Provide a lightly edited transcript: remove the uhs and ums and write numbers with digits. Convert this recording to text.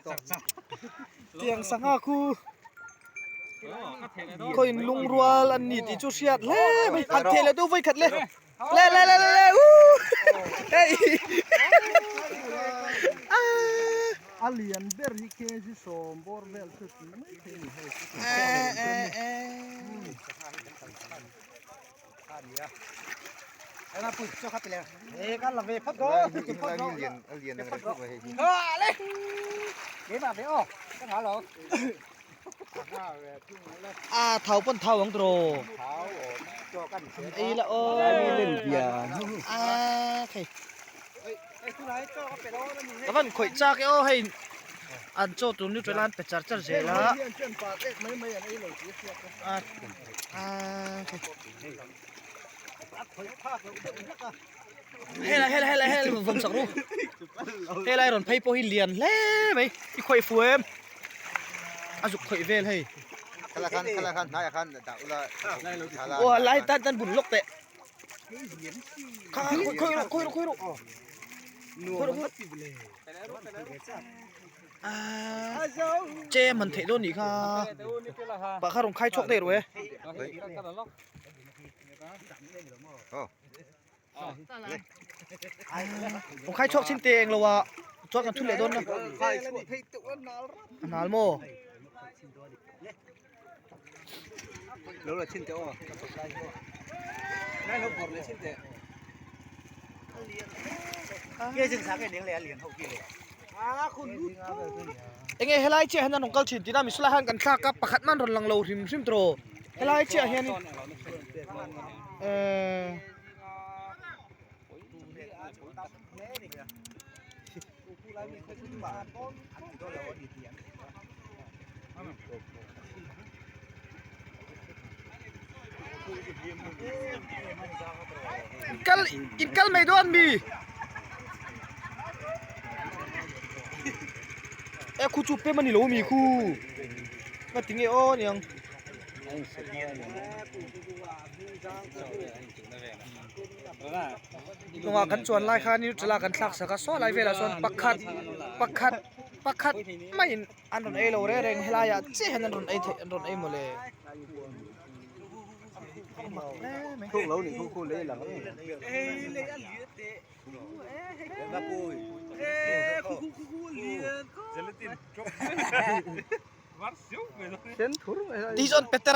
Tiang sangha khu khaw in lungrual an ni tih chu hriat hle mai han theh leh deuh vawi khat le le le le le uuh hei aaa A lian ber hi kg sawm bawr vel chu tih mai thei a ni hei A thau pawn thau ang tawh ei la aw a thei ka van khawih chak e aw hei an chaw tur neutral an pe char char zel a a a thei Helai helai helai helai vawn sak ru helai rawn phei pawh hi lian hle mai i khawih fu em a zuk khawih vel hei aw lai tan tan bun lawk teh kha kha khawih rawh khawih rawh khawih rawh khawih rawh aaa chem han theih dawn nih kha pah kha rawn khai chhuak daih rawh e. Aw khai chhuak chin te englo a chuan kan thu leh dawn a a nal maw enge helai chiah hian an rawn kal thin tih na misulai hian kan thlak a pakhat man rawn lang lo hrim hrim tawh helai chiah hian in ehh kal in kal mai dawn mi e khu chu pem a ni lo mi khu nga ti nge aw niang hnungah kan chuan lai khan in tala kan thlak sak a saw lai velah sawn pakhat pakhat pakhat maiin an rawn ei lo reng reng helai ah chiah hian an rawn ei theih an rawn ei mawle. Ti zawn Peter.